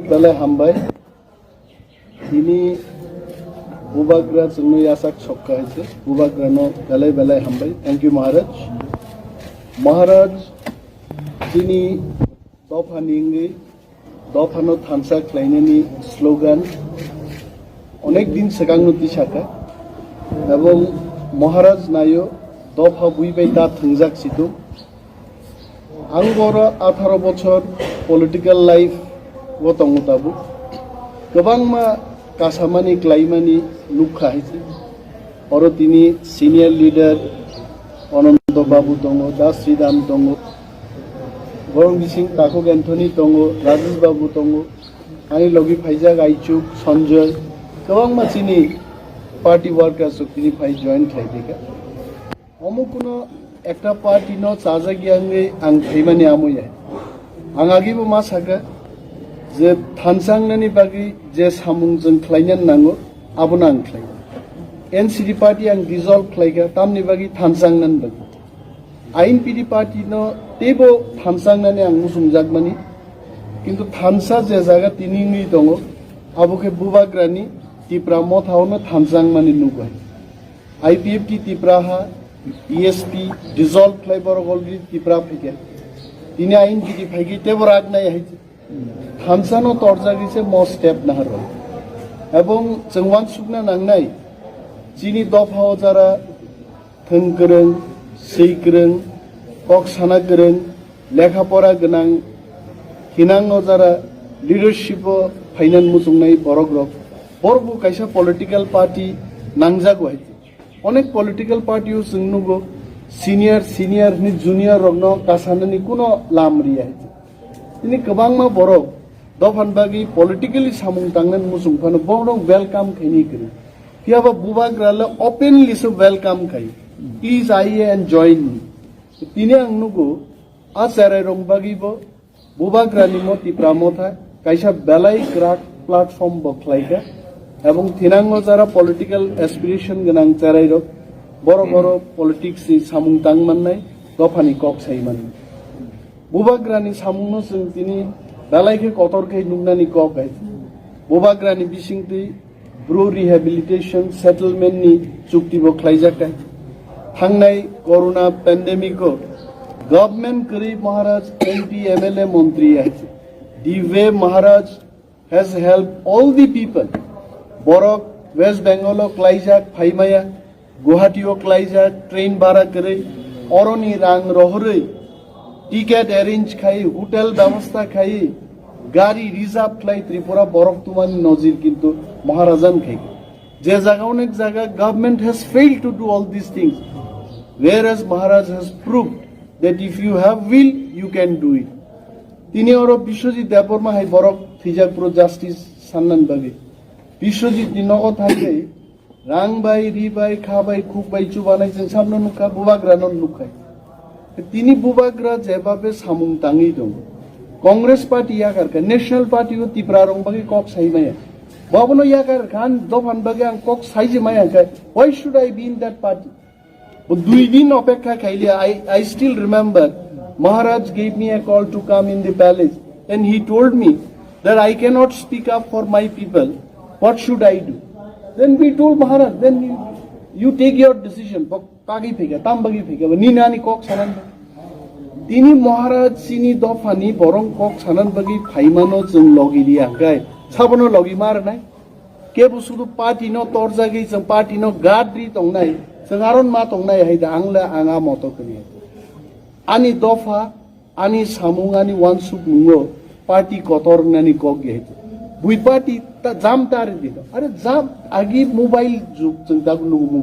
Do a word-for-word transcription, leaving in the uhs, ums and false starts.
Belai hambai. Tini Bubagra chwngno yachak sokha hai se. Bubagrano belai belai hambai. Thank you, Maharaj. Maharaj, chini dophani wngwi dophano thansa khlainani slogan onek din swkangno tisakha. Ebong Maharaj naio dopha bui bai ta thwngjak situ. Ang boro atharo bochor political life o tongo tabuk. Kwbangma kasamani klaimani nukha hai se. Oro tini senior leader Ananto Babu tongo, Das Sridham tongo, borok bising Takhuk Anthony tongo, Rajesh Babu tongo, ani logi phaijak Aichuk, Sanjoy, kwbangma chini party workers rok tini phai join khlai dikha. Omo kuno ekta party no chajak ya wngwi ang phaimani amo ya. Ang agibo ma saka je thansa wngnani bagwi je samung chwng khlaina nango, abono ang khlai. N C D party ang dissolve khlaikha, tamni bagwi thansa wngnani bagwi. I N P D party no teibo thansa wngnani ang muchungjakmani. Kintu thansa je jaga tini wngwi tongo, abo khe Bubagrani Tipra Motha ono thansa wngmani nukgo. I P F T Tipra ha, T S P dissolve khlai borok already Tipra phaikha. Tini I N P D phaikhe teibo rak nai hai. Thansa no torjagwi se mo step naharwi. Ebong chwng uansukna nangnai, chini dopha o jara thwng kwrwng, swi kwrwng, kok sana kwrwng, lekha pora gwnang, hinang o jara leadership o phainan muchungnai borok rok. Borok bo kaisa political party nangjago hai. Onek political party o chwng nugo, senior, senior hwnwi junior rokno kasanani kuno lam riya hai. Tini kwbangma borok dophan bagwi politically samung tangnani muchung phano borokno welcome khaini kwrwi. Phiya ba Bubagra le openly se welcome khai. Please I A and join me. Tini ang nugo, a cherai rok bagwi bo Bubagrani mo Tipra Motha kaisa belai kwrak platform bo khlaikha, ebong thinango jara political aspiration gwnang cherai rok borok oro politics ni samung tang mannai, dophani kok sai mannai. Bubagrani samungno chwng tini belai khe kotor khe nuknani kok hai. Bubagrani bisingtwi Bru Rehabilitation Settlement ni chukti bo khlaijak kha. Thangnai Corona pandemic o government kwrwi Maharaj M P M L A montri ya. The way Maharaj has helped all the people. Borok West Bengal o klaijak phaimaya. Guwahati o klaijak train bara kwrwi, oroni rang rohorwi, ticket arrange khai, hotel bebostha khai, gari reserve khlai Tripura borok tumani nojir kintu Maharajan khai. Je jaga onek jaga government has failed to do all these things, whereas Maharaj has proved that if you have will, you can do it. Tini oro Biswajit Debbarma hai borok thwijak pro justice sannan bagwi. Biswajit ni nogo thangwi rang bai, ri bai, kha bai, khuk bai chubanai chwng samno nukha, Bubagra no nukhai. Tini Bubagra jebabe samung tangwi tongo. Congress party yakar kha, National Party o Tipra rong bagwi kok sai maya. Bobono yakar khan dophan bagwi ang kok saiji maya kha. Why should I be in that party? Bo dui din opekha khaile, I, I still remember Maharaj gave me a call to come in the palace and he told me that I cannot speak up for my people. What should I do? Then we told Maharaj, then you, you take your decision. Bo kagi phika, tam bagi phika, bo nini ani kok sanan. Tini Maharaj chini dophani borong kok sanan bagi phaimano chwng logi ri angkai. Sabono logi mar nai. Kebo sudu party no torjagwi chwng party no guard ri tongnai, chwng aron ma tongnai hai da ang le ang a moto kwrwi. Ani dopha, ani samung, ani wansuk mungo party kotor wngnani kok ge hai. Bui party ta jam ta ri dito. Are jam agi mobile jug chwng ta nugo mobile.